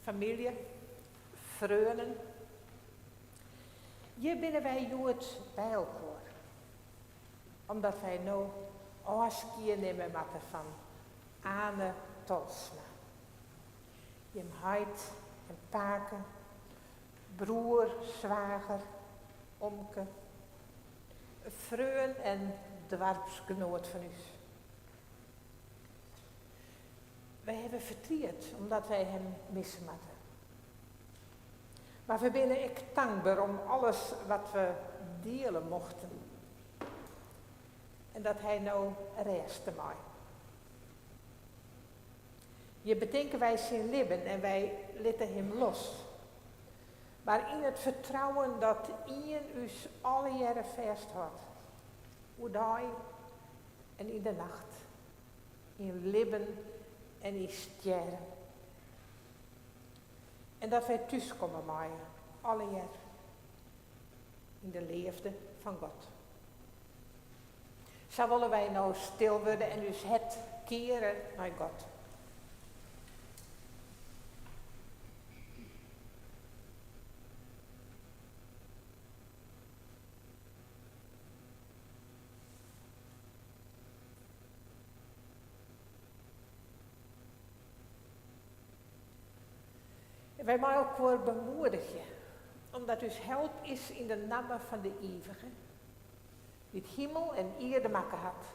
Famylje, freonen, hjir binne wy hjoed by elkoar, omdat wy no ôfskie nimme moatte fan Ane Tolsma. Jim heit en pake, broer, swager, omke, freon en doarpsgenoat fan ús. Wy hawwe fertriet omdat wy him misse moatte. Mar we binne ek tankber om alles wat we diele mochten en dat hy no rêste mei. Hjir betinke wy syn libben en wy litte him los. Mar yn it fertrouwen dat ien ús allegearre fêsthâldt, oerdei en yn de nacht, yn libben en yn stjerren. En dat wy thúskomme meie, allegear, yn de leafde fan God. Sa wolle wy no stil wurde en ús hert keare nei God. En wy mei elkoar bemoedigje, omdat ús help is yn de namme fan de Ivige, dy't himel en ierde makke hat,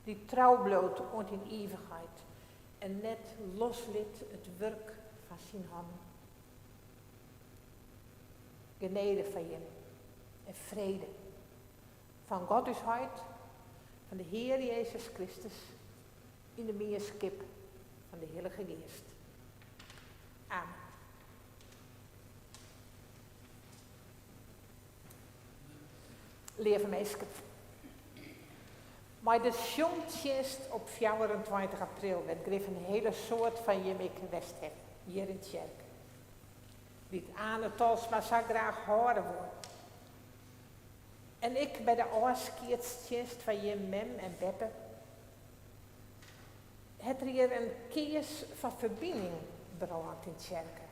dy't trou bliuwt oant yn ivichheid en net loslit it wurk fan syn hannen. Genede foar jim en frede fan God ús Heit, fan de Hear Jezus Kristus, yn de mienskip fan de Hillige Geast. Amen. Leave minsken, mei de sjongtsjinst op 24 april wêr't grif in hiele soad fan jim ek west hawwe, hjir yn tsjerke, dy't Ane Tolsma sa graach hâlde woe. En ek by de ôfskiedstsjinst fan jim mem en beppe hat der hjir in kears fan ferbining brând yn tsjerke.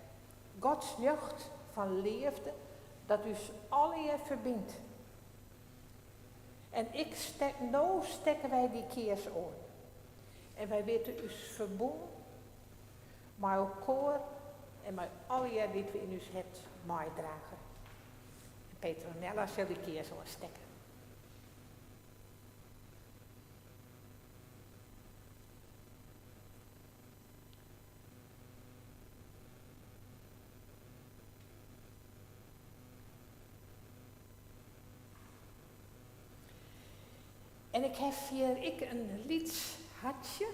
Gods ljocht fan leafde dat ús allegear ferbynt. En ik stek, no stekke wy dy kears oan. En wy witte ús ferbûn mei elkoar en mei allegear dy't we yn ús hert meidrage. En Petronella sil dy kears oanstekke. En ik haw hjir ek in lyts hartsje,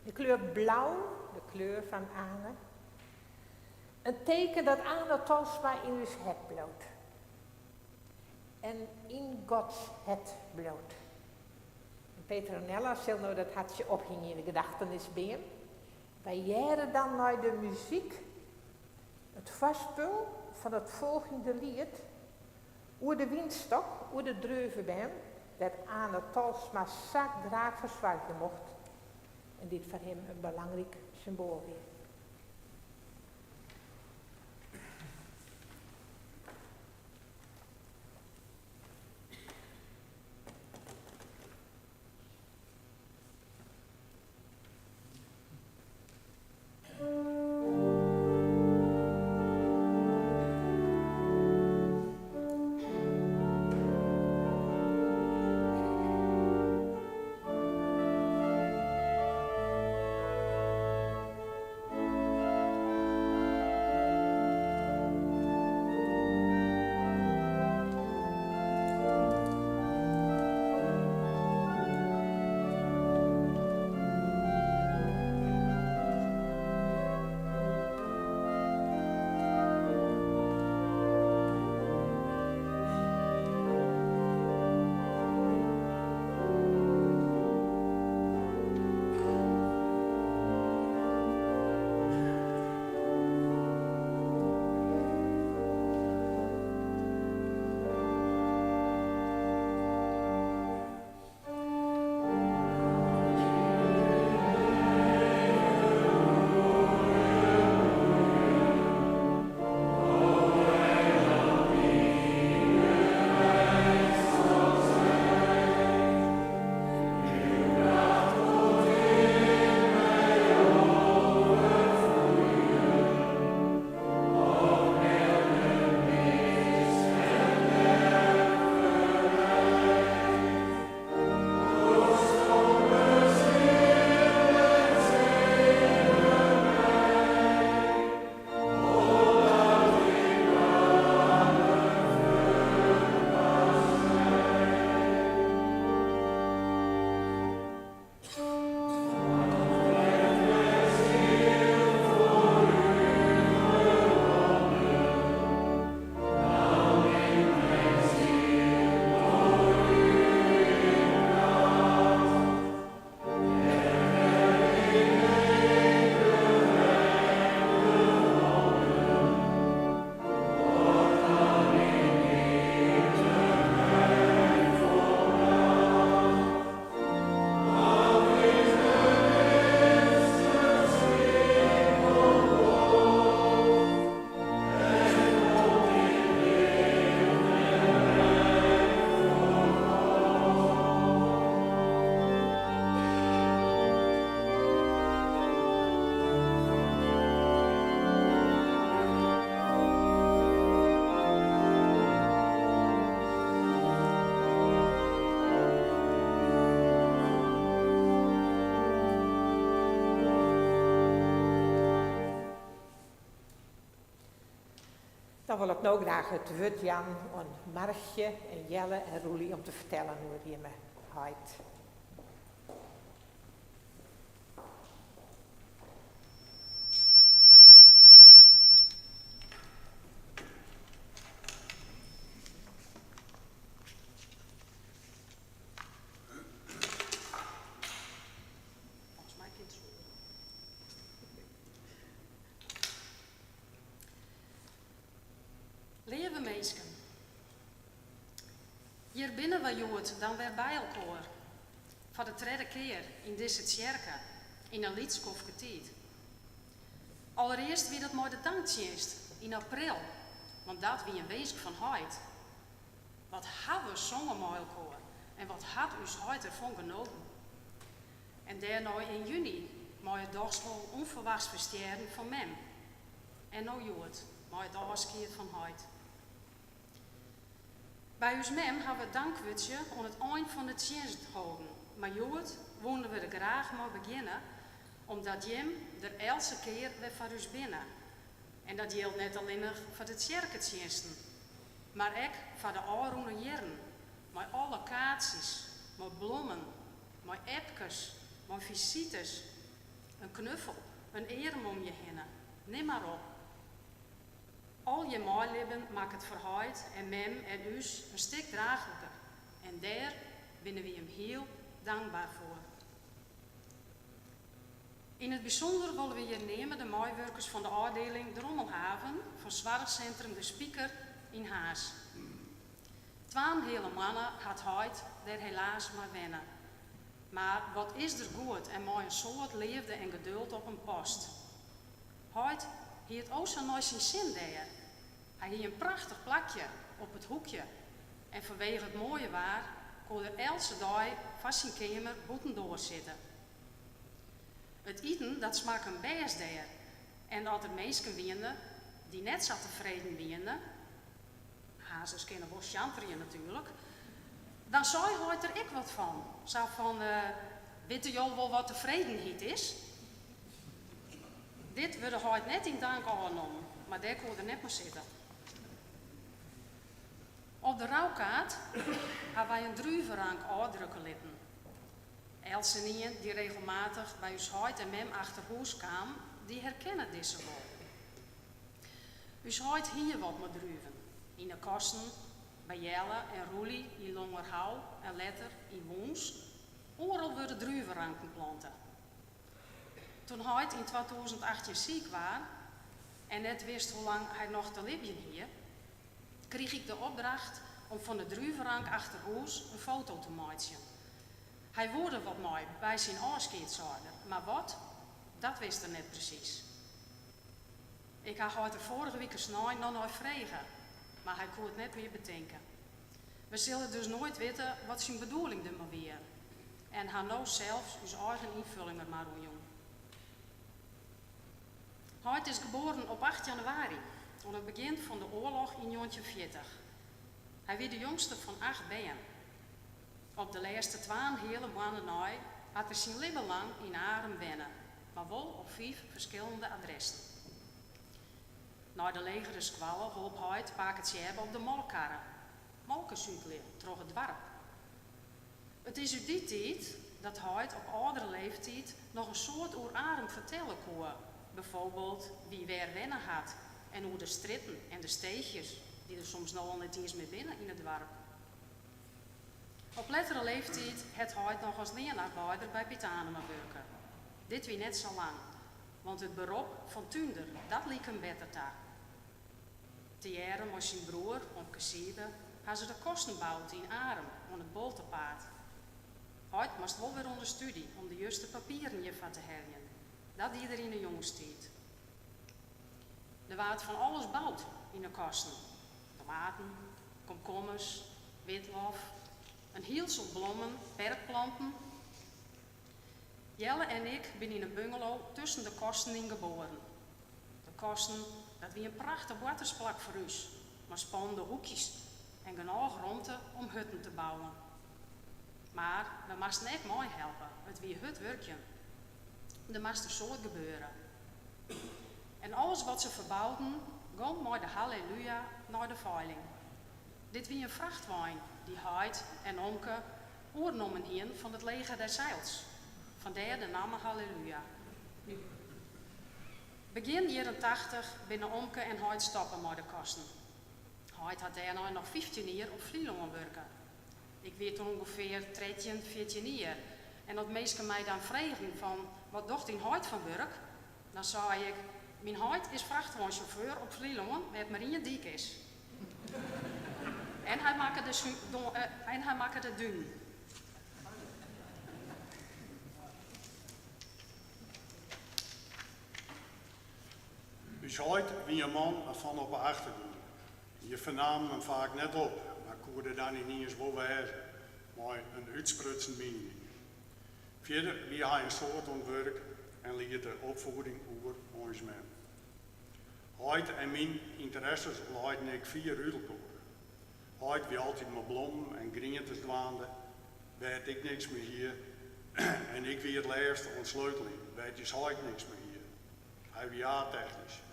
de kleur blau, de kleur fan Ane. In teken dat Ane Tolsma yn ús hert bliuwt. En yn Gods hert bliuwt. En Petronella sil no dat hartsje ophingje yn de gedachtenisbeam. Wy hearre dan nei de muzyk it foarspul fan it folgjende liet oer de wynstok, oer de druvebeam, dêr't Ane Tolsma sa graach foar soargje mocht en dy't foar him in belangryk symboal wie. Dan wol ik no graach it wurd jaan oan Margje en Jelle en Roelie om te fertellen oer jimme heit. Leave minsken, hjir binne wy hjoed dan wer by elkoar, foar de tredde kear yn dizze tsjerke yn in lyts skoftke tiid. Allerearst wie dat mei de tanktsjinst yn april, want dat wie in winsk fan heit. Wat ha we songen mei elkoar en wat hat ús heit derfan genoten. En dêrnei yn juny mei it dochs wol ûnferwachts ferstjerren fan mem. En no hjoed, mei it ôfskied fan heit. By ús mem ha we it dankwurdsje oan it ein fan de tsjinst holden, mar hjoed woene we der graach mei begjinne, omdat jim der eltse kear wer foar ús binne. En dat jildt net allinnich foar de tsjerketsjinsten, mar ek foar de ôfrûne jierren, mei alle kaartsjes, mei blommen, mei appkes, mei fisites, in knuffel, in earm om je hinne, nim mar op. Al jim meilibben makket foar heit en mem en ús in stik draachliker en dêr binne wy jim hiel dankber foar. Yn it bysûnder wolle wy hjir neame de meiwurkers fan de ôfdieling De Rommelhaven fan soarchsintrum De Spiker yn Harns. Twaenheale moanne hat heit dêr helaas mei wenne. Mar wat is der goed en mei in soad leafde en geduld op him past. Heit hie it o sa nei syn sin dêr. Hy hie in prachtich plakje op it hoekje en fanwege it moaie waar koe er eltse dei foar syn keamer bûtendoar sitte. It iten dat smakke him bêst dêr en as der minsken wiene dy't net sa tefreden wiene, Harnzers kinne wol sjanterje natuerlik, dan sei heit der ek wat fan, sa fan, Witte jo wol wat tefredenheid is? Dit wurde heit net yn dank ôfnommen, mar dêr koe er net mei sitte. Op de roukaart ha wy in druverank ôfdrukke litten. Eltsenien dy't regelmatich by ús heit en mem achter hûs kaam, dy herkenne dizze wol. Us heit hie wat mei druven. Yn 'e kassen, by Jelle en Roelie yn Longerhou en letter yn Wûns, oeral wurde druveranken plante. Toen heit yn 2018 siik waard en net wist hoe lang hy noch te libjen hie, krige ik de opdracht om fan de druverank achter hûs in foto te meitsjen. Hy woe der wat mei by syn ôfskied, sei er, mar wat, dat wist er net presys. Ik ha heit der foarige wike snein noch nei frege, mar hy koe it net mear betinke. We sille dus noait witte wat syn bedoeling der mei wie en ha no sels ús eigen ynfulling der mar oan jûn. Heit is geboren op acht jannewaris, oan it begjin fan de oarloch yn njoggentjinhûndertfjirtich. Hy wie de jongste fan acht bern. Op de lêste twaenheale moanne nei hat er syn libben lang yn Arum wenne, mar wol op fiif ferskillende adressen. Nei de legere skoalle holp heit pake Tsjêbe op de molkkarre, molke sutelje troch it doarp. It is út dy tiid dat heit op âldere leeftiid noch in soad oer Arum fertelle koe, byfoarbyld wie wêr wenne hat en oer de strjitten en de steechjes dy't der soms no al net iens mear binne yn it doarp. Op lettere leeftiid hat heit noch as leanarbeider by Piet Anema wurke. Dit wie net sa lang, want it berop fan túnder, dat like him better ta. Tegearre mei syn broer, omke Siebe, ha se de kosten boud yn Arum oan it Bolterpaad. Heit moast wol wer oan de stúdy om de juste papieren hjirfoar te heljen. Dat die er yn de jongstiid. Der waard fan alles boud yn de kosten, tomaten, komkommers, witlof, in hiel soad blommen, perkplanten. Jelle en ik binne yn in bungalow tusken de kosten yn geboren. De kosten, dat wie in prachtich boartersplak foar ús, mei spannende hoekjes en genôch romte om hutten te bouwen. Mar we moasten ek meihelpe, it wie hurd wurkjen. Der moast in soad gebeure. En alles wat se ferbouden, gong mei de Halleluja nei de feiling. Dit wie in frachtwein dy't heit en omke oernommen hienen fan it Leger des Heils. Fandêr de namme Halleluja. Begjin jierren 80 binne omke en heit stoppe mei de kosten. Heit hat dêrnei noch 15 jier op Flylân wurke. Ik wie doe ûngefear 13, 14 jier. En as minsken my dan fregen fan wat docht dyn heit fan wurk, dan sei ik, myn heit is frachtweinsjauffeur op Flylân, wêr't mar ien dyk is. En hy makke de, en hy makke de dunen. Us heit wie in man fan op 'e achtergrûn. Je fernamen him faak net op, mar koe der dan yniens wol wêze, mei in útsprutsen miening. Fierder wie hy in soad oan it wurk en liet de opfieding oer oan ús mem. Heit en myn ynteresses leiden ek fier út elkoar. Heit wie altyd mei blommen en grientes dwaande, wêr't ik niks mei hie, en ik wie it leafst oan it sleuteljen, wêr't ús heit niks mei hie. Hy wie technysk.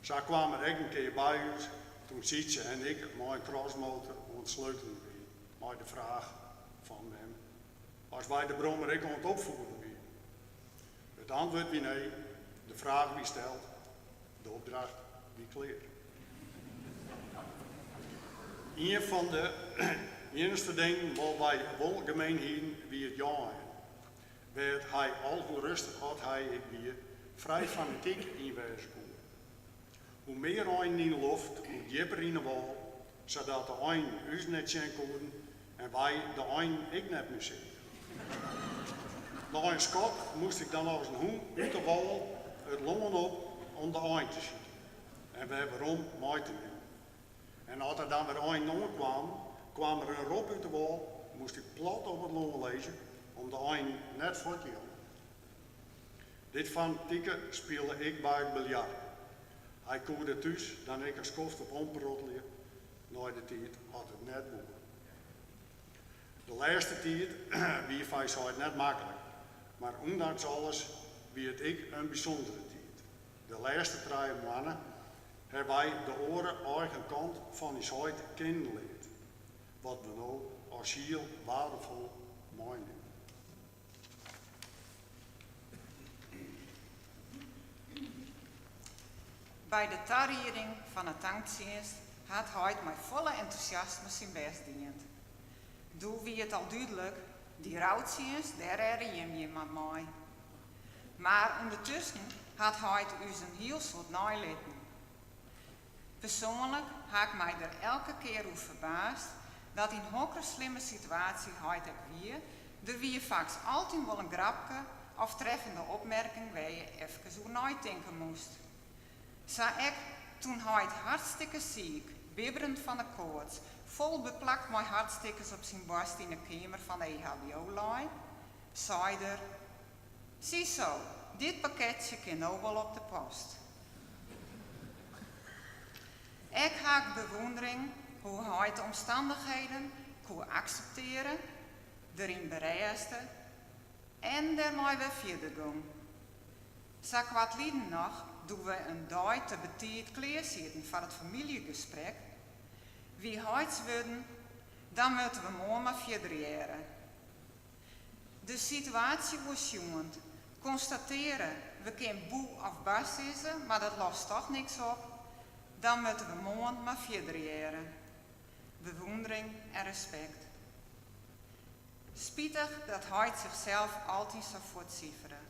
Sa kaam er ek in kear by ús doe't Sietse en ik mei in crossmotor oan it sleuteljen wiene, mei de fraach fan mem as wy de brommer ek oan it opfieren wiene. It antwurd wie nee, de fraach wie steld, de opdracht wie klear. Ien fan de iennichste dingen wat wy wol gemeen hienen wie it jeien. Wêr't hy al hoe rêstich as hy ek wie, frij fanatyk yn wêze koe. Hoe mear einen yn 'e loft, hoe djipper yn 'e wâl, sadat de einen ús net sjen koenen en wy de einen ek net mear seagen. Nei in skot moast ik dan as in hûn út de wâl it lân op om de ein te sykjen en wer werom mei te nimmen. En as der dan wer einen oankamen, kaam der in rop út de wâl, moast ik plat op it lân lizze om de einen net fuort te jaan. Dit fanatike spile ek by it biljart. Hy koe der thús dan ek in skoft op omprottelje nei de tiid as it net woe. De lêste tiid wie foar ús heit net maklik, mar ûndanks alles wie it ek in bysûndere tiid. De lêste 3 moanne hawwe wy de oare eigen kant fan ús heit kennen leard, wat we no as hiel weardefol meinimme. By de tarieding fan 'e tanktsjinst hat heit mei folle entûsjasme syn bêst dien. Doe wie it al dúdlik, dy routsjinst, dêr rêde jim jim mar mei. Mar ûndertusken hat heit ús in hiel soad neilitten. Persoanlik ha ik my der elke kear oer ferbaasd dat yn hokker slimme situaasje heit ek wie, der wie faaks altyd wol in grapke of treffende opmerking wêr't je efkes oer neitinke moast. Sa ek doe't heit hartstikke siik, bibberend fan 'e koarts, fol beplakt mei hartstikkers op syn boarst yn 'e keamer fan de EHBO lei, sei er, Siezo, dit pakketsje kin no wol op de post. Ek ha ik bewûndering hoe't heit de omstannichheden koe akseptearje, deryn berêste en dêrmei wer fierder gong. Sa koartlyn noch, doe't we in dei te betiid klear sieten foar it famyljegesprek, wie heits wurden, dan moatte we moarn mar fierder hearre. De situaasje oersjoend, konstatearre, we kinne boe of ba sizze, mar dat lost toch niks op, dan moatte we moarn mar fierder hearre. Bewûndering en respekt. Spitich dat heit sichsels altyd sa fuortsifere.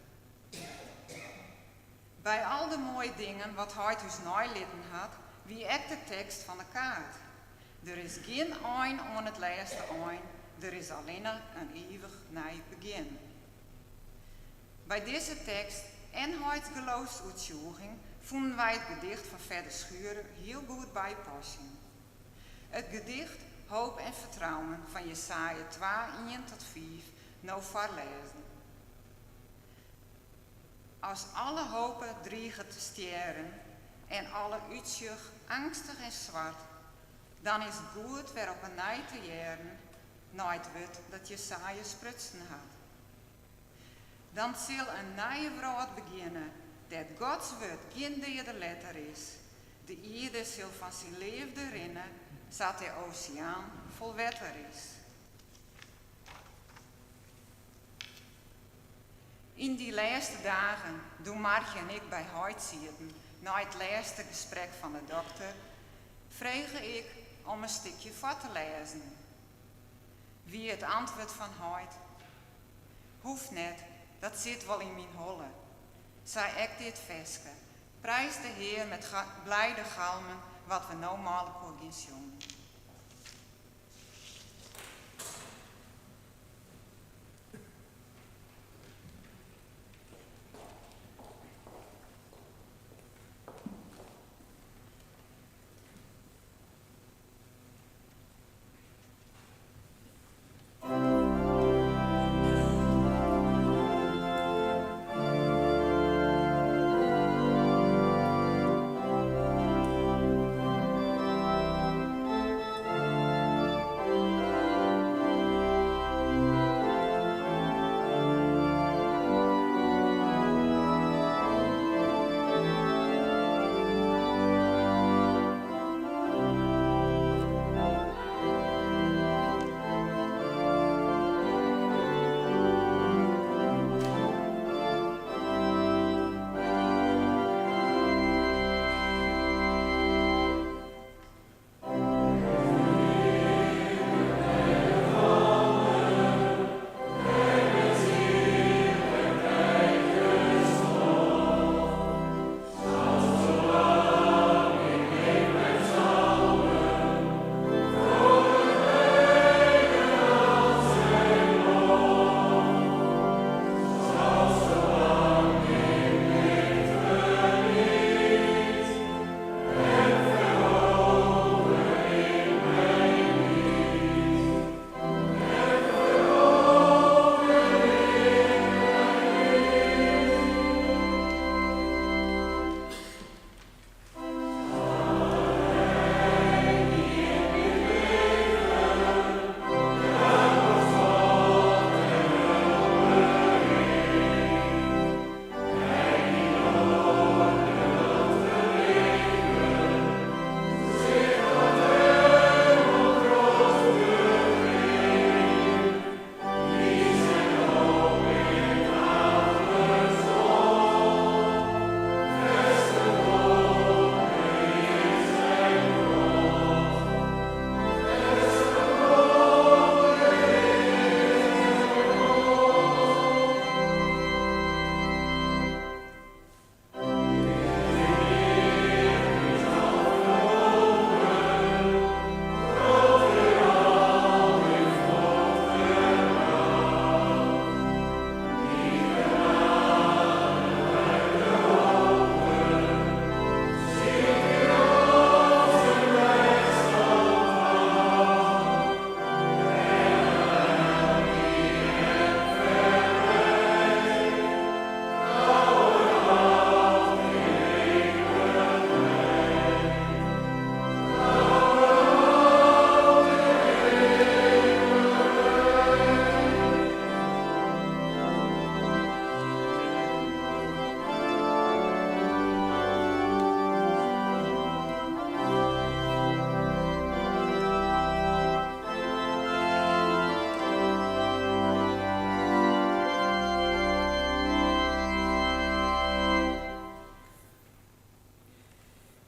By al de moaie dingen wat heit ús neilitten hat, wie ek de tekst fan de kaart. Der is gjin ein oan it lêste ein, der is allinne in ivich nij begjin. By dizze tekst en heits geloofsoertsjûging fûnen wy it gedicht fan Fedde Schurer hiel goed bypassen. It gedicht Hoop en Fertrouwen fan Jesaja 2, 1 tot 5 no foarlêzen. As alle hope driget te stjerren en alle útsjoch eangstich en swart, dan is it goed wer op 'e nij te hearren nei it wurd dat Jesaja sprutsen hat. Dan sil in nije wrâld begjinne, dêr't Gods wurd gjin deade letter is. De ierde sil fan syn leafde rinne, sa't de oseaan fol wetter is. Yn dy lêste dagen, doe Margje en ik by heit sieten nei it lêste gesprek fan de dokter, frege ik om in stikje foar te lêzen. Wie it antwurd fan heit, Hoecht net, dat sit wol yn myn holle. Sa ek dit ferske, Prijs de Hear met blijde galmen, wat we no mei elkoar gean sjongen.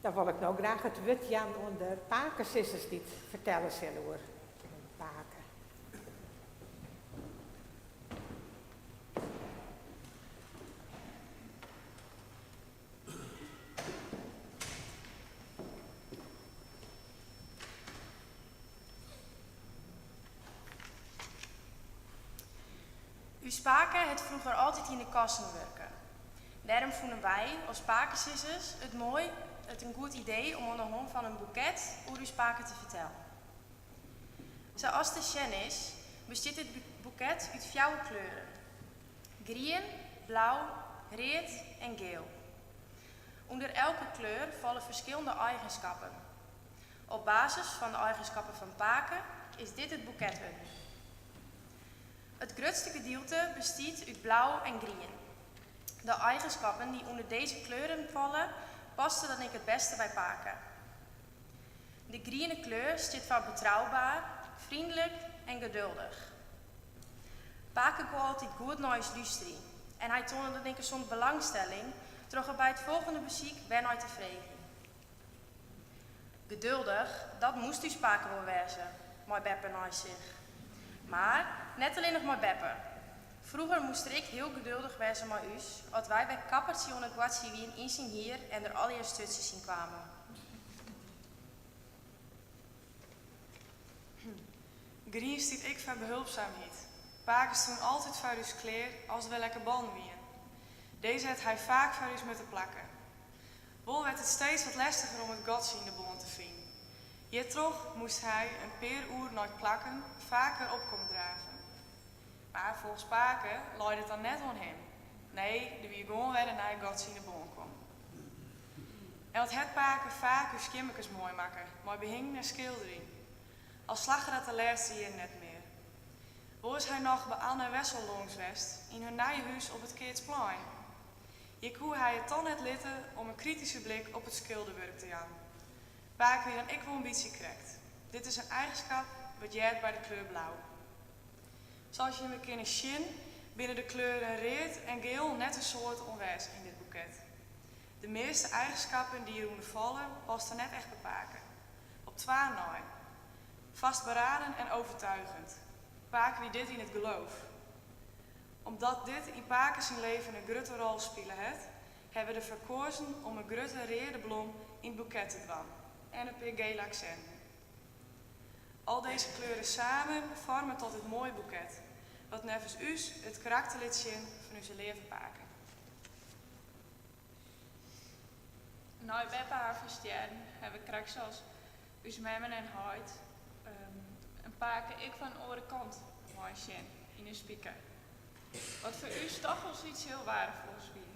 Dan wol ik no graach it wurd jaan oan de pakesizzers dy't fertelle sille oer pake. Us pake hat froeger altyd yn de kassen wurke. Dêrom fûnen wy, as pakesizzers, it moai, it in goed idee om oan de hân fan in boeket oer ús pake te fertellen. Sa as te sjen is, bestiet dit boeket út fjouwer kleuren, grien, blau, read en geel. Under elke kleur falle ferskillende eigenskappen. Op basis fan de eigenskappen fan pake is dit it boeket wurden. It grutste gedielte bestiet út blau en grien. De eigenskappen dy't ûnder dizze kleuren falle paste dan ek it bêste by pake. De griene kleur stiet foar betrouwbaar, vriendelijk en geduldich. Pake koe altyd goed nei ús lústerje en hy toande dan ek in soad belangstelling troch er by it folgjende besyk wer nei te freegjen. Geduldich, dat moast ús pake wol wêze, mei beppe neist sich. Mar net allinnich mei beppe. Froeger moast er ek hiel geduldich wêze mei ús, as wy wer kappertsje oan it boartsjen wiene yn syn hier en der allegear sturtsjes yn kwamen. Grien stiet ek foar behulpzaamheid. Pake stûn altyd foar ús klear as der wer lekke bannen wiene. Dizze hat hy faak foar ús moatte plakke. Wol waard it steeds wat lestiger om it gatsje yn de bân te finen. Hjirtroch moast hy, in pear oeren nei it plakken, faak wer op komme draven. Mar folgens pake lei dit dan net oan him. Nee, der wie gewoan wer in nij gatsje yn de bân kommen. En wat hat pake faak ús keammerkes moai makke mei behingen en skilderjen. Al slagge dat de lêste jierren net mear. Wol is hy noch by Anne en Wessel lâns west yn hun nije hús op it Keatsplein. Hjir koe hy it toch net litte om in krityske blik op it skilderwurk te jaan. Pake wie dan ek wol in bytsje krekt. Dit is in eigenskap wat heart by de kleur blau. Sa as jimme kinne sjen binne de kleuren read en geel net in soad oanwêzich yn dit boeket. De measte eigenskappen dy't hjirûnder falle paste net echt by pake. Op twa nei. Vastberaden en overtuigend. Pake wie dit yn it geloof. Omdat dit yn pake syn leven in grutte rol spile hat, hawwe we derfoar koazen om in grutte reade blom yn it boeket te dwaan en in pear gele aksinten. Al dizze kleuren samen foarmen tot dit moaie boeket, wat neffens ús it karakter lit sjen fan ús leave pake. Nei beppe har ferstjerren hawwe we krekt sa as ús memmen en heit in pake ek fan in oare kant mei sjen yn 'e spiker. Wat foar ús toch wol sayts hiel weardefols wie.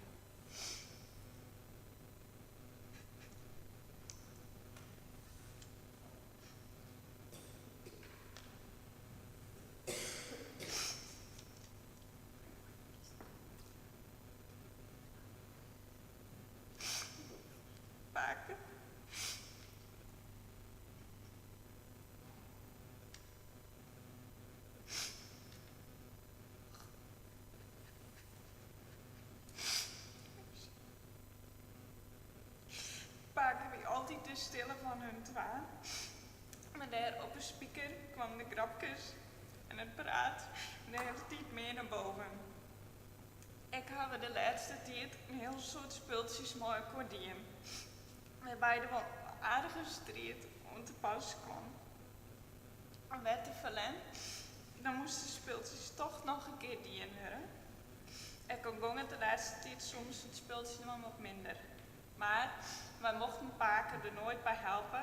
Pake. Pake wie altyd de stille fan hun twa, mar dêr op 'e spiker kwamen de grapkes en it praat de hiele tiid mear nei boven. Ek hawwe we de lêste tiid in hiel soad spultsjes mei elkoar dien, wêrby't der wol aardige striid oan te pas kwam. En wer te ferlern, dan moasten de spultsjes toch noch in kear dien wurde. Ek al gong it de lêste tiid soms it spultsje noch wat minder. Mar wy mochten pake der noait by helpe,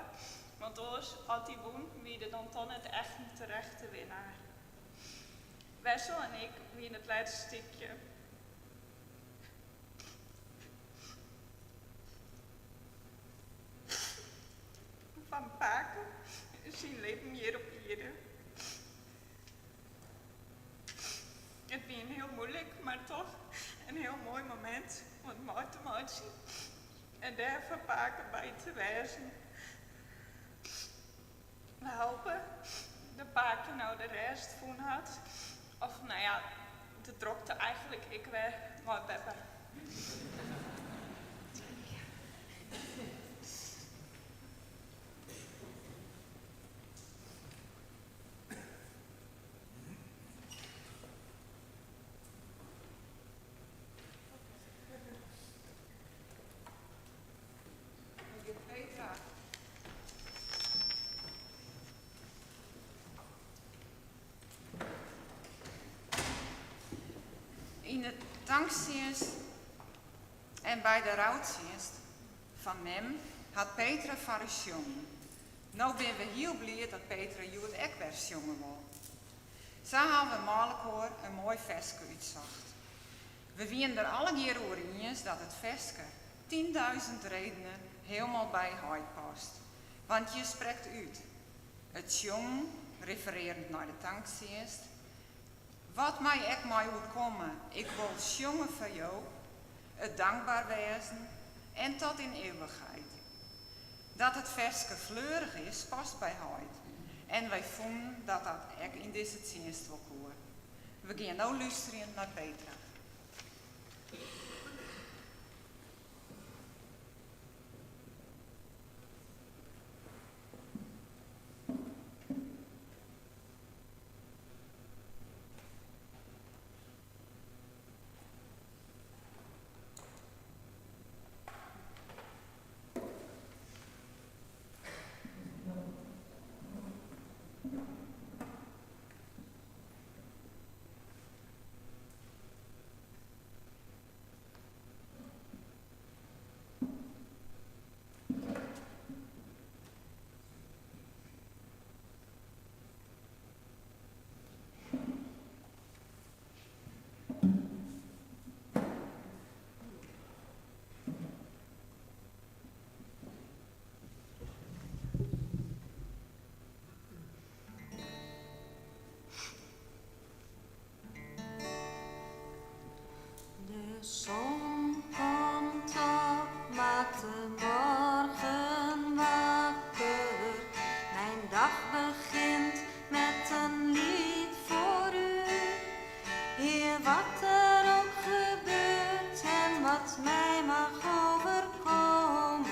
want oars, as hy wûn, wie er dan toch net echt in terechte winnaar. Wessel en ik wiene it lêste stikje. Fan pake syn libben hjir op ierde. It wie in hiel muoilik, mar toch in hiel moai momint om it mei te meitsjen en dêr foar pake by te wêzen. We hope dat pake no de rêst fûn hat. Of no ja, de drokte eigentlik ek wer mei beppe. Petra. Yn de tanktsjinst en by de routsjinst fan mem hat Petra foar ús sjongen. No binne we hiel bliid dat Petra hjoed ek wer sjonge wol. Sa hawwe we mei elkoar in moai ferske útsocht. We wiene der allegear oer iens dat it ferske 10.000 redenen hielendal by heit past. Want hjir sprekt út. It sjongen, referearjend nei de tanktsjinst. Wat my ek mei oerkomme, ik wol sjonge foar jo. It dankber wêzen. En tot in eeuwigheid. Dat it ferske fleurich is, past by heit. En wy fûnen dat dat ek yn dizze tsjinst wol koe. We gean no lústerjen nei Petra. De zon komt op, maakt de morgen wakker. Mijn dag begint met een lied voor u. Heer, wat er ook gebeurt en wat mij mag overkomen.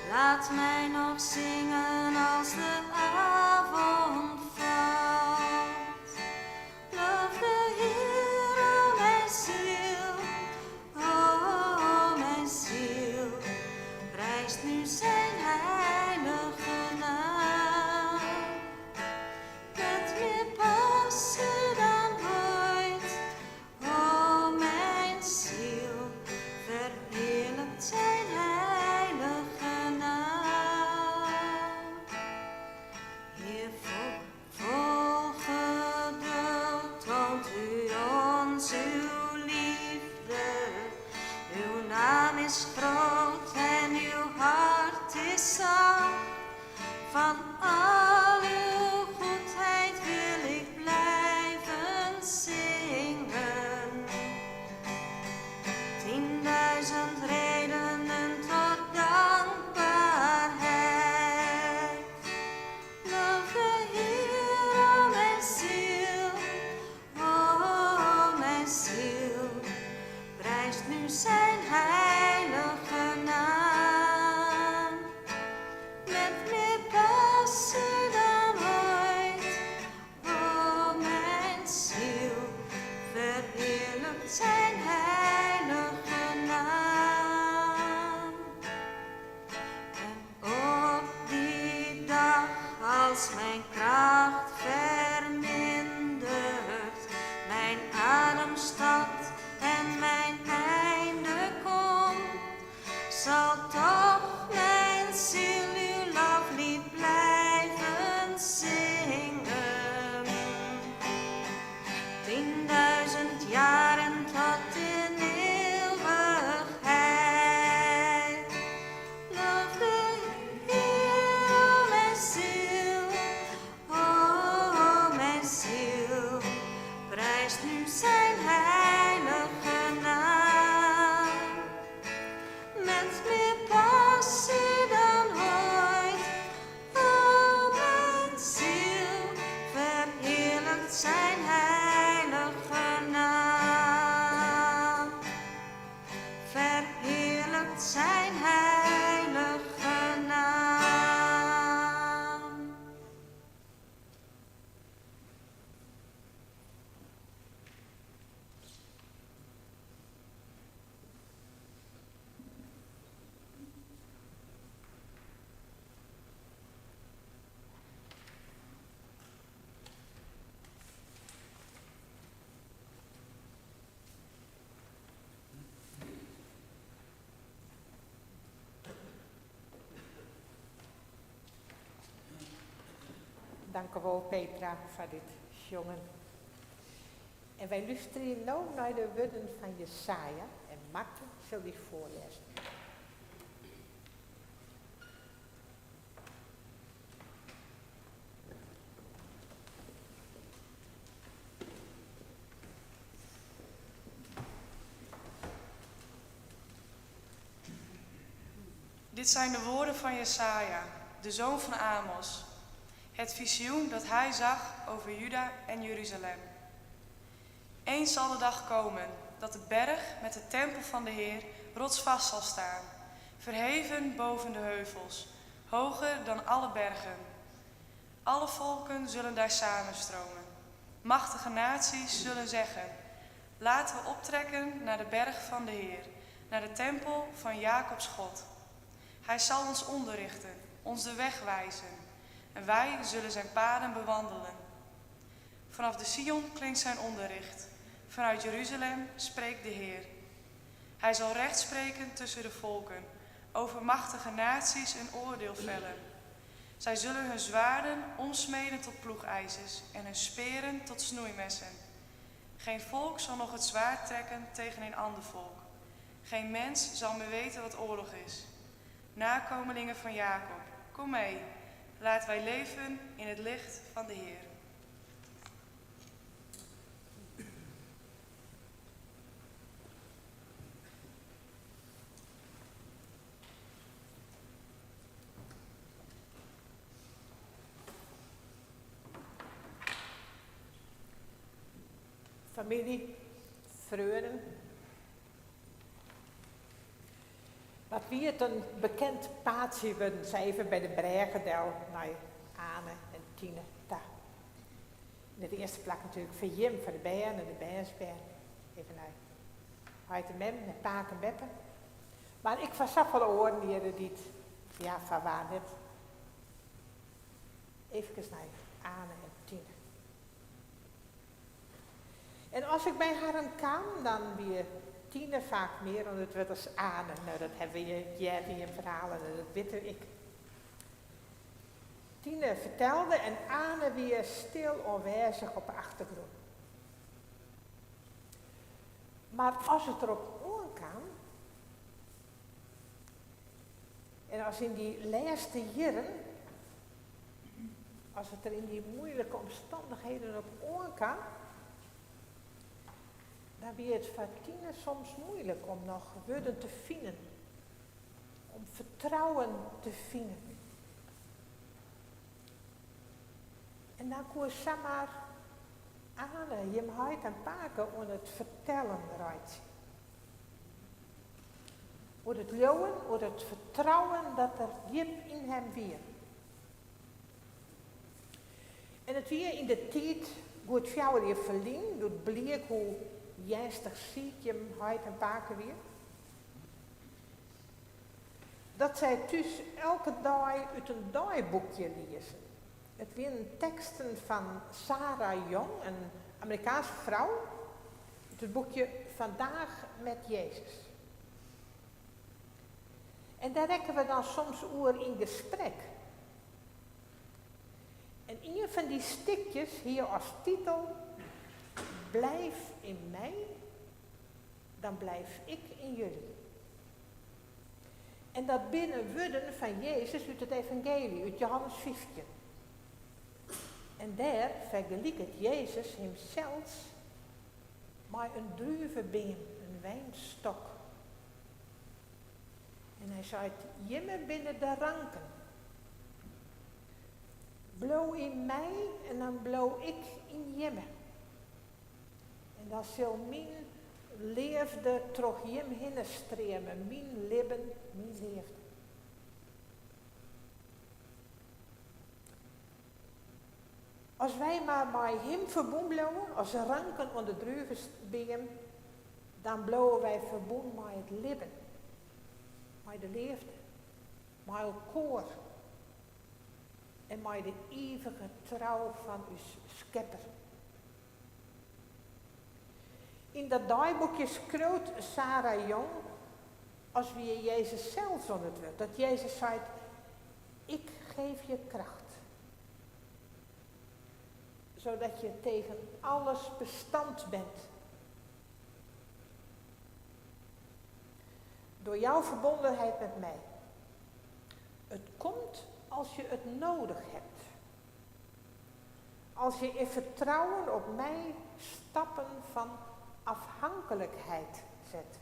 Laat mij nog zingen als de avond valt. Loof de Heer, o mijn ziel, o mijn ziel, prijst nu zijn heilige naam. Met meer passie dan ooit, o mijn ziel, verheerlijkt zijn heilige naam. Heer, vol geduld toont u ons uw liefde. Uw naam is groot en uw hart is zacht. Van al uw goedheid wil ik blijven zingen. 10.000 redenen tot dankbaarheid. Loof de Heer, o mijn ziel, o mijn ziel, prijst nu zijn heilige naam. Met meer passie dan ooit, o mijn ziel, verheerlijkt zijn heilige naam. En op die dag, als mijn kracht vermindert, mijn adem stokt en mijn einde komt, zal toch mijn ziel uw loflied blijven zingen. 10.000 jaren tot in eeuwigheid. Loof de Heer, o mijn ziel, o mijn ziel, prijst nu zijn heilige naam. Met meer passie dan ooit, o mijn ziel, verheerlijkt zijn heilige naam. Verheerlijkt zijn heilige naam. Dank u wel, Petra, voor dit sjongen. En wy lústerje no nei de wurden fan Jesaja en Marten sil dy foarlêze. Dit zijn de woorden van Jesaja, de zoon van Amos. Het visioen dat hij zag over Juda en Jeruzalem. Eens zal de dag komen dat de berg met de tempel van de Heer rotsvast zal staan, verheven boven de heuvels, hoger dan alle bergen. Alle volken zullen daar samenstromen. Machtige naties zullen zeggen: Laten we optrekken naar de berg van de Heer, naar de tempel van Jacobs God. Hij zal ons onderrichten, ons de weg wijzen, en wij zullen zijn paden bewandelen. Vanaf de Sion klinkt zijn onderricht, vanuit Jeruzalem spreekt de Heer. Hij zal recht spreken tussen de volken, over machtige naties een oordeel vellen. Zij zullen hun zwaarden omsmeden tot ploegijzers en hun speren tot snoeimessen. Geen volk zal nog het zwaard trekken tegen een ander volk. Geen mens zal meer weten wat oorlog is. Nakomelingen van Jacob, kom mee. Laten wij leven in het licht van de Heer. Famylje, freonen. Wat wie it in bekend paadsje wurden, sa even by de brêge del nei Ane en Tine ta. Yn it earste plak natuerlik foar jim, foar de bern en de bernsbern. Even nei heit en mem, nei pake en beppe. Mar ek foar safolle oaren hjirre dy't, ja, foar wa net. Efkes nei Ane en Tine. En as ik by harren kaam, dan wie Tine faak mear oan it wurd as Ane. No, dat hawwe we heard yn jim ferhalen en dat witte we ek. Tine fertelde en Ane wie stil oanwêzich op 'e achtergrûn. Mar as it derop oankaam, en as yn dy lêste jierren, as it der yn dy moeilike omstannichheden op oankaam, dan wie it foar Tine soms moeilik om noch wurden te finen, om fertrouwen te finen. En dan koe samar Ane, jim heit en pake oan it fertellen reitsje. Oer it leauwen, oer it fertrouwen dat der djip yn him wie. En it wie yn de tiid, goed fjouwer jier ferlyn, doe't bliek hoe earnstich siik jim heit en pake wie, dat sy thús elke dei út in deiboekje liezen. It wienen teksten fan Sarah Young, in Amerikaanske frou, út it boekje Vandaag met Jezus. En dêr rekken we dan soms oer yn gesprek. En ien fan dy stikjes hie as titel Blijf in mij, dan blijf ik in jullie. En dat binne wurden fan Jezus út it evangeelje, út Johannes 15. En dêr fergeliket Jezus himsels mei in druvebeam, in wynstok. En hy seit, Jimme binne de ranken. Bliuw yn my en dan bliuw ik yn jimme. En dan sil myn leafde troch jim hinne streame, myn libben, myn leafde. As wy mar mei him ferbûn bliuwe, as ranken oan de druvebeam, dan bliuwe wy ferbûn mei it libben, mei de leafde, mei elkoar en mei de ivige trou fan ús Skepper. Yn dat deiboekje skriuwt Sarah Young as wie Jezus sels oan it wurd, dat Jezus seit, Ik geef je kracht, zodat je tegen alles bestand bent. Door jouw verbondenheid met mij. Het komt als je het nodig hebt. Als je in vertrouwen op mij stappen van afhankelijkheid zet.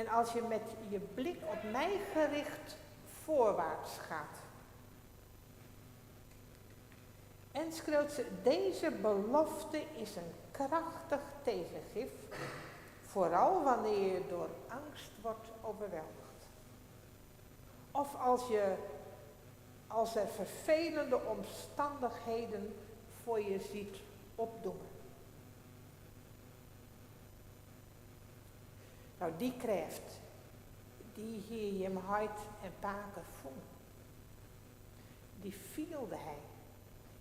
En als je met je blik op mij gericht voorwaarts gaat. En schreeuwt ze, deze belofte is een krachtig tegengif, vooral wanneer je door angst wordt overweldigd. Of als, je, als er vervelende omstandigheden voor je ziet opdoemen. Nou, die krêft, dy hie jim heit en pake fûn. Dy fielde hy.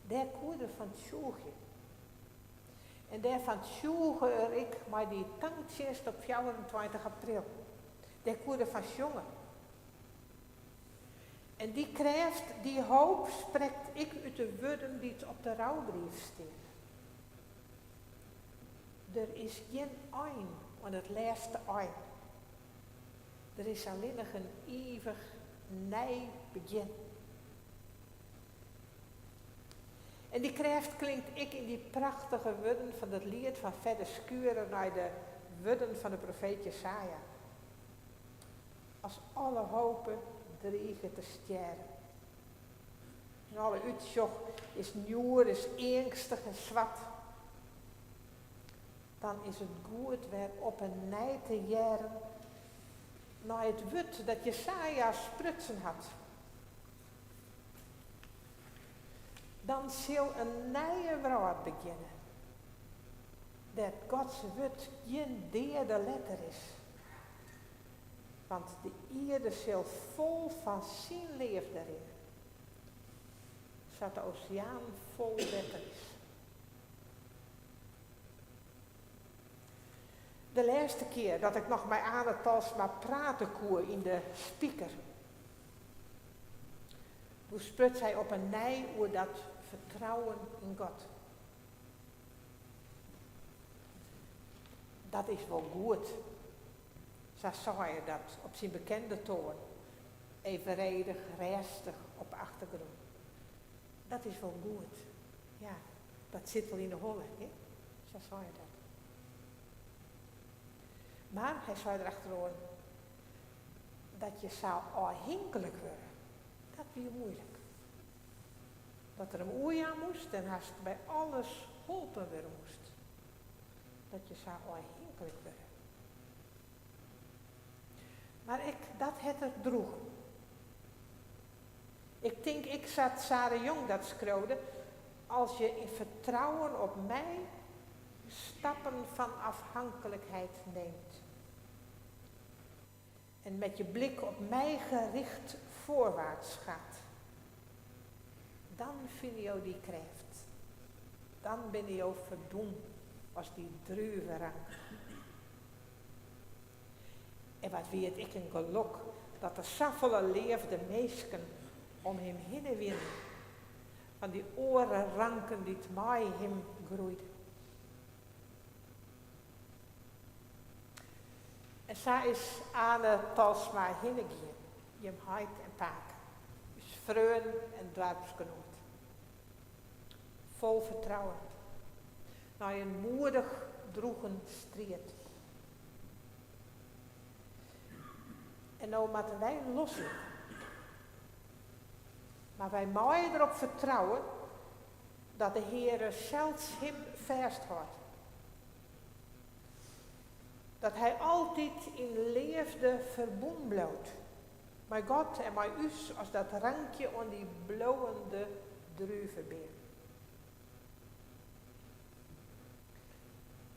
Dêr koe er fan tsjûgje. En dêrfan tsjûge er ek mei dy tanktsjinst op 24 april. Dêr koe er fan sjonge. En dy krêft, dy hoop sprekt ek út de wurden dy't op de roubrief steane. Der is gjin ein oan it lêste ein. Der is allinnich in ivich nij begjin. En dy krêft klinkt ek yn dy prachtige wurden fan dat liet fan Fedde Schurer nei de wurden fan de profeet Jesaja. As alle hope driget te stjerren. En alle útsjoch is njoer, is eangstich en swart. Dan is it goed wer op 'e nij te hearren nei it wurd dat Jesaja sprutsen hat. Dan sil in nije wrâld begjinne, dêr't Gods wurd gjin deade letter is. Want de ierde sil fol fan syn leafde rinne, sa't de oseaan fol wetter is. De lêste kear dat ik noch mei Ane Talsma prate koe yn de Spiker. Doe spruts hy op 'e nij oer dat fertrouwen yn God. Dat is wol goed, sa sei er dat op syn bekende toan, evenredich rêstich op 'e achtergrûn. Dat is wol goed, ja, dat sit wol yn de holle, hè? Sa sei er dat. Mar hy sei der achteroan dat je sa ôfhinklik wurde, dat wie muoilik. Dat er him oerjaan moast en hast by alles holpen wurde moast. Dat je sa ôfhinklik wurde. Mar ek dat hat er droegen. Ik tink ek sa't Sara Jong dat skriuwde, Als je in vertrouwen op mij stappen van afhankelijkheid neemt. En met je blik op mij gericht voorwaarts gaat. Dan fine jo dy krêft. Dan binne jo ferbûn as dy druverank. En wat wie it ek in gelok dat der safolle leafde minsken om him hinne wienen, fan dy oare ranken dy't mei him groeiden. En sa is Ane Talsma hinnegien, jim heit en pake, ús freon en doarpsgenoat. Fol fertrouwen, nei in moedich droegen striid. En no moatte wy loslitte. Mar wy meie derop fertrouwe dat de Heare sels him fêsthâldt. Dat hy altyd yn leafde ferbûn bliuwt mei God en mei ús as dat rankje oan dy bliuwende druvebeam.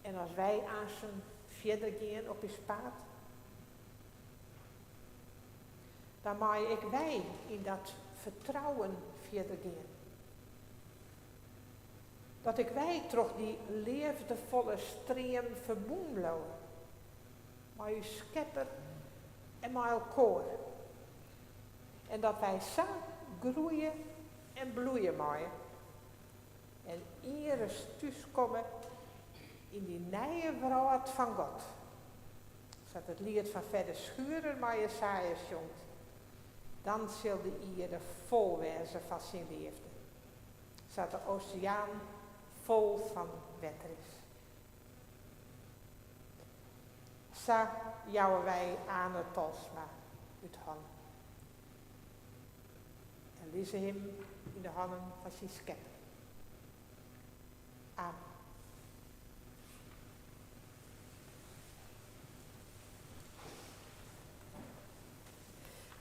En as wy aansen fierder gean op ús paad, dan meie ek wy yn dat fertrouwen fierder gean. Dat ek wy troch dy leafdefolle stream ferbûn bliuwe mei ús Skepper en mei elkoar. En dat wy sa groeie en bloeie meie en ienris thúskomme yn dy nije wrâld fan God. Sa't it liet fan Fedde Schurer mei Jesaja sjongt, Dan sil de ierde fol wêze fan syn leafde, sa't de oseaan fol fan wetter is. Sa jouwe wy Ane Tolsma út hannen. En lizze him yn de hannen fan syn Skepper. Amen.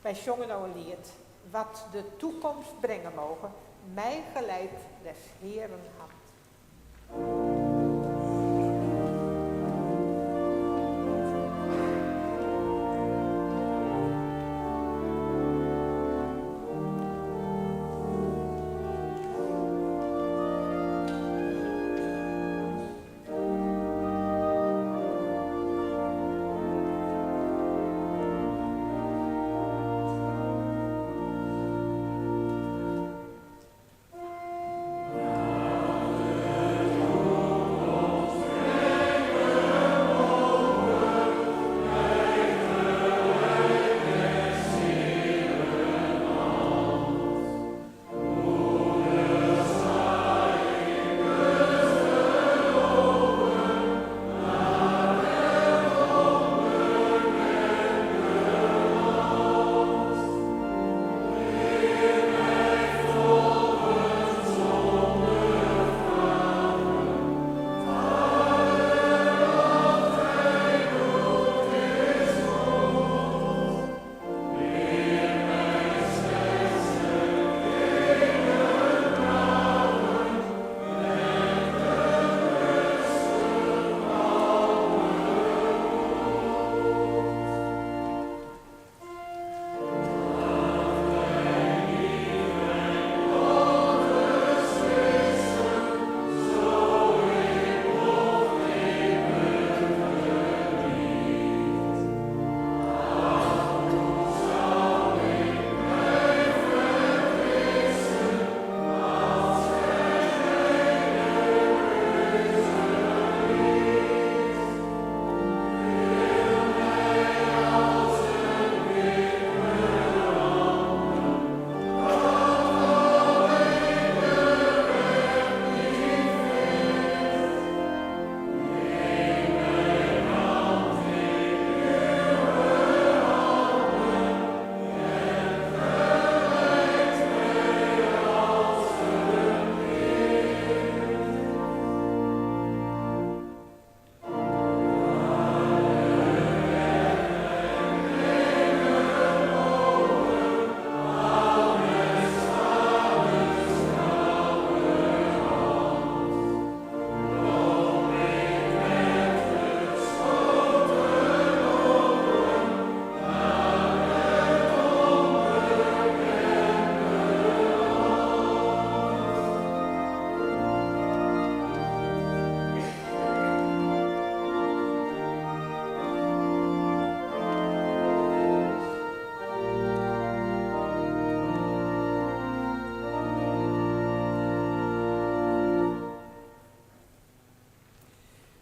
Wy sjonge no in liet, Wat de toekomst brengen moge, mij geleidt des Heeren hand.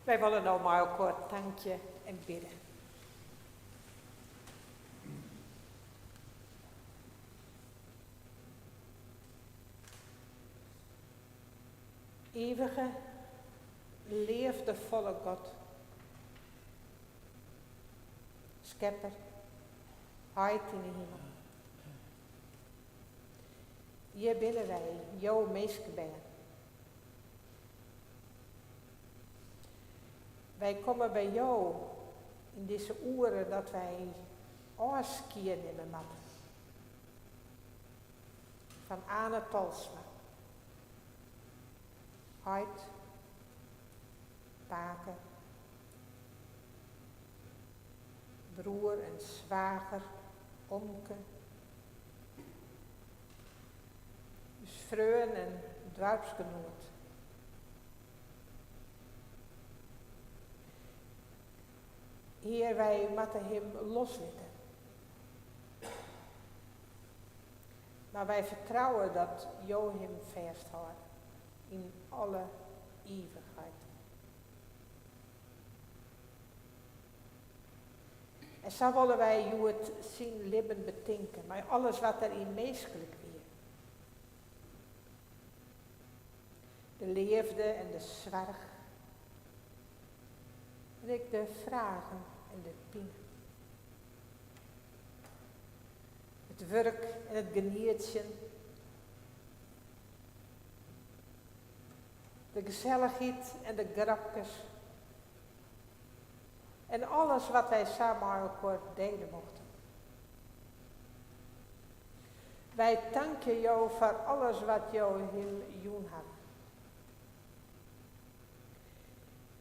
Wy wolle no mei elkoar tankje en bidde. Ivige, leafdefolle God, Skepper, Heit yn 'e himel. Hjir binne wy, jo minskebern. Wy komme by jo yn dizze oere dat wy ôfskie nimme moatte fan Ane Tolsma. Heit, pake, broer en swager, omke, ús freon en doarpsgenoat. Hear, wy moatte him loslitte. Mar wy fertrouwe dat Jo him fêsthâlde yn alle ivichheid. En sa wolle wy hjoed syn libben betinke mei alles wat der yn minsklik wie. De leafde en de soarch. En ek de fragen. En de pine. It wurk en it genietsjen. De gesellichheid en de grapkes. En alles wat wy sa mei elkoar diele mochten. Wy tankje Jo foar alles wat Jo him jûn hawwe.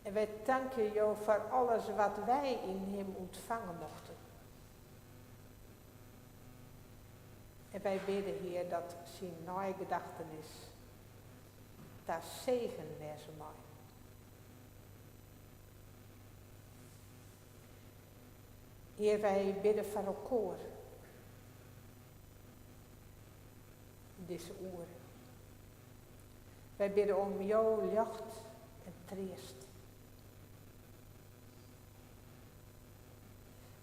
En wy tankje Jo foar alles wat wy yn him ûntfange mochten. En wy bidde, Hear, dat syn neigedachtenis ta segen wêze mei. Hear, wy bidde foar elkoar yn dizze oere. Wy bidde om jo ljocht en treast.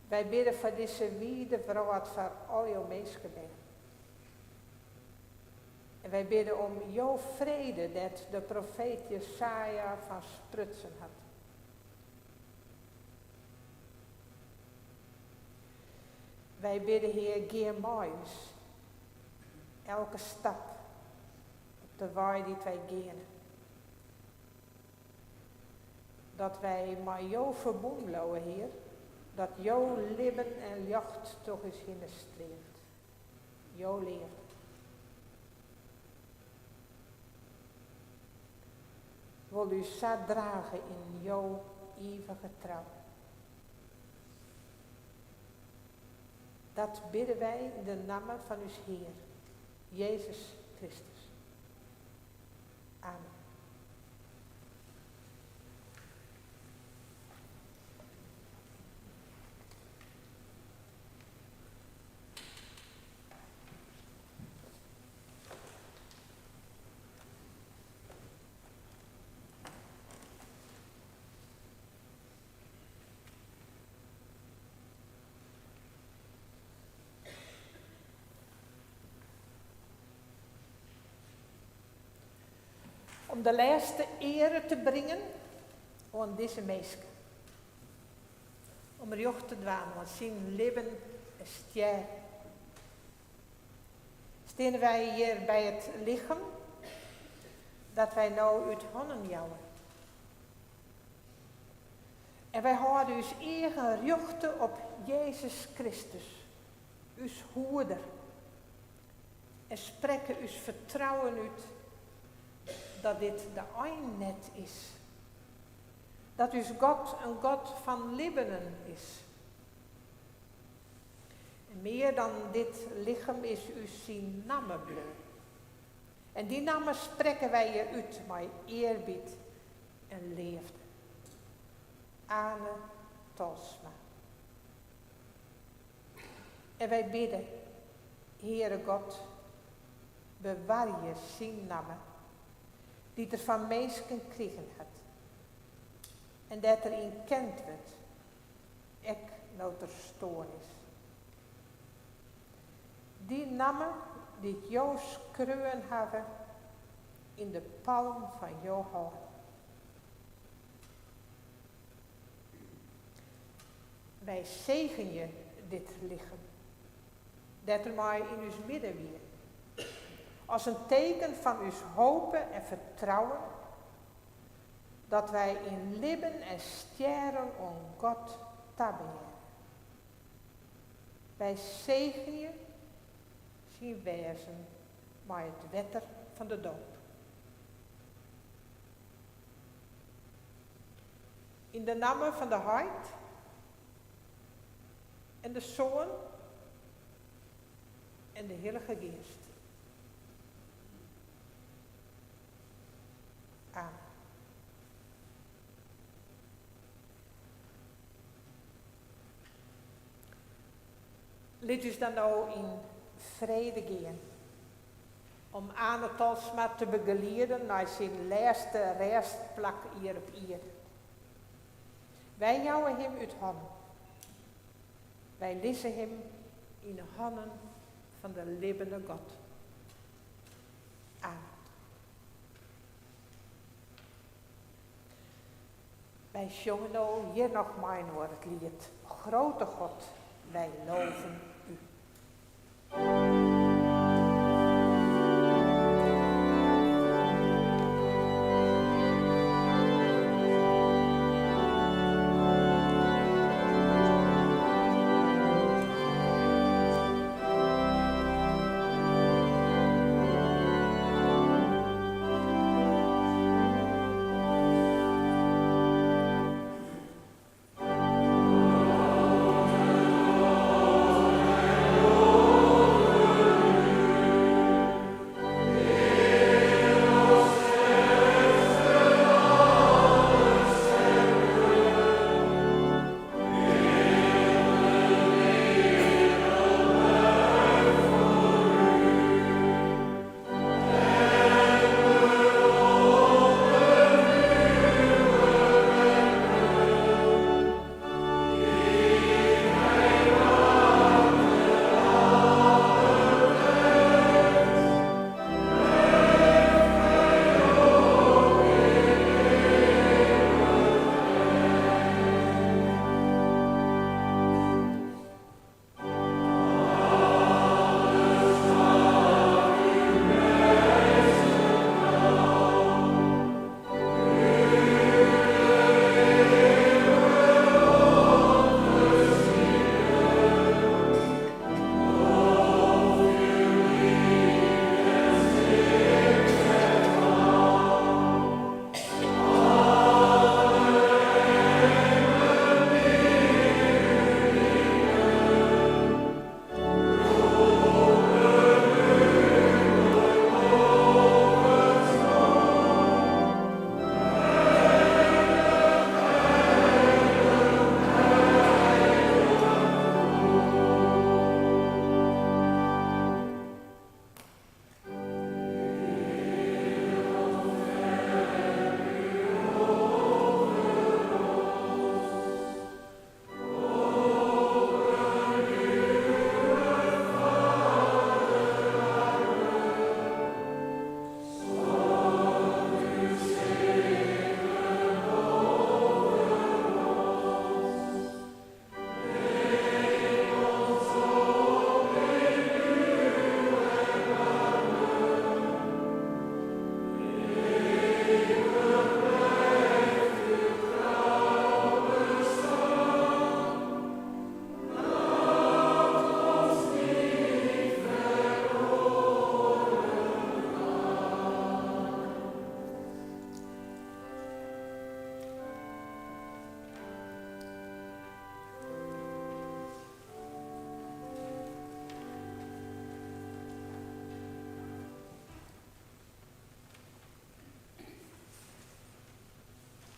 Wy bidde foar dizze wide wrâld, foar al jo minskebern. En wy bidde om jo frede, dêr't de profeet Jesaja fan sprutsen hat. Wy bidde, Hear, gean mei ús, elke stap op de wei dy't wy geane. Dat wy mei Jo ferbûn bliuwe, Hear, dat Jo libben en ljocht troch ús hinne streamt. Jo leafde. Wol ús sa drage yn Jo ivige trou. Dat bidde wy yn de namme fan ús Hear, Jezus Kristus. Amen. Om de lêste eare te bringen oan dizze minske. Om rjocht te dwaan oan syn libben en stjerren. Steane wy hjir by it lichem dat wy no út hannen jouwe. En wy hâlde ús eagen rjochte op Jezus Kristus, ús hoeder. En sprekke ús fertrouwen út dat dit de ein net is. Dat ús God in God fan libbenen is. En mear dan dit lichem is ús syn namme bleaun. En dy namme sprekke wy hjir út mei earbied en leafde. Ane Tolsma. En wy bidde, Heare God, bewarje syn namme, dy't er fan minsken krigen hat en dêr't er yn kend wurdt, ek no't er stoarn is. Dy namme dy't Jo skreaun hawwe yn de palm fan jo hân. Wy segenje dit lichem, dêr't er mei yn ús midden wie, as in teken fan ús hope en fertrouwen dat wy yn libben en stjerren oan God tabehearre. Wy segenje syn wêzen mei it wetter fan de doop. Yn de namme fan de Heit en de Soan en de Hillige Geast. Amen. Lit ús dan no yn frede gean om Ane Tolsma te begelieden nei syn lêste rêstplak hjir op ierde. Wy jouwe him út hannen. Wy lizze him yn 'e hannen fan de libbene God. Amen. Wy sjonge no hjir noch mei-inoar it liet Grote God, wij loven U.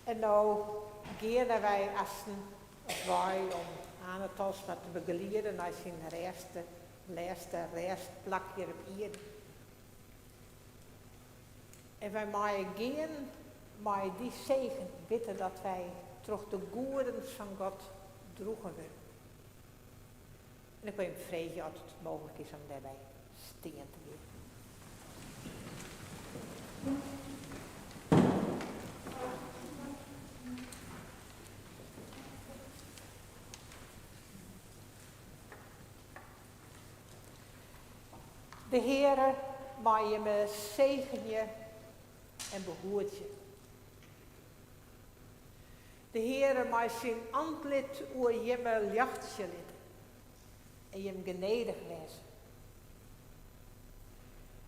En no geane wy asten op wei om Ane Tolsma te begelieden nei syn rêste, lêste rêstplak hjir op ierde. En wy meie gean mei dy segen, witte dat wy troch de goedens fan God droegen wurde. En ik wol jim freegje oft it mooglik is om dêrby stean te gean. De Heare mei jimme segenje en behoedzje. De Heare mei syn antlit oer jimme ljochtsje litte en jim genedich wêze.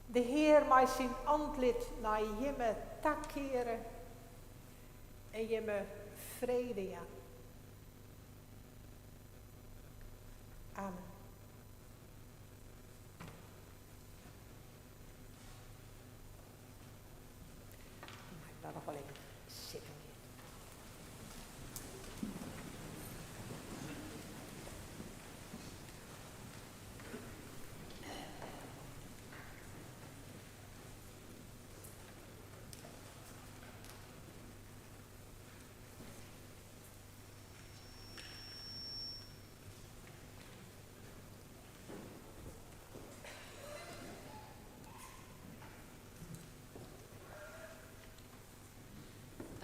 De Hear mei syn antlit nei jimme takeare en jimme frede jaan. Amen. Mei ik dan noch wol even sitten gean.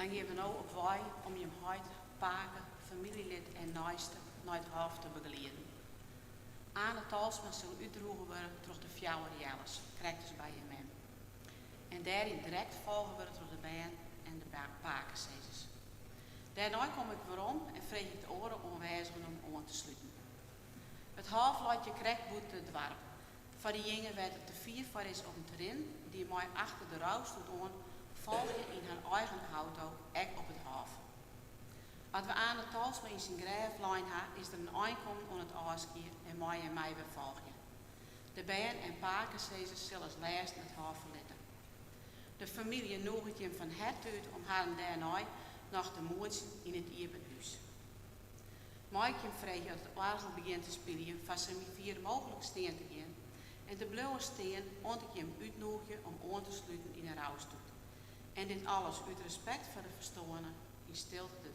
Dan gean we no op wei om jim heit, pake, famyljelid en neiste nei it hôf te begelieden. Ane Tolsma sil útdroegen wurde troch de fjouwer Jelles, krekt as by jim mem. En dêryn direkt folge wurde troch de bern en de pakesizzers. Dêrnei kom ik werom en freegje ik de oare oanwêzigen om oan te sluten. It hôf leit hjir krekt bûten it doarp. Foar dyjingen wêr't it te fier foar is om te rinnen, dy mei achter de roustoet oan folgje yn har eigen auto ek op it hôf. As we Ane Tolsma yn syn grêf lein ha, is der in ein kommen oan it ôfskie en meie jim my wer folgje. De bern en pakesizzers sille as lêsten it hôf ferlitte. De famylje nûget jim fan herte út om harren dêrnei noch te moetsjen yn it iepen hús. Mei ik jim freegje as it oargel begjint te spyljen foar safier mooglik stean te gean en te bliuwen stean oant ik jim útnûgje om oan te sluten yn 'e roustoet. En dit alles út respekt foar de ferstoarne yn stilte te dwaan.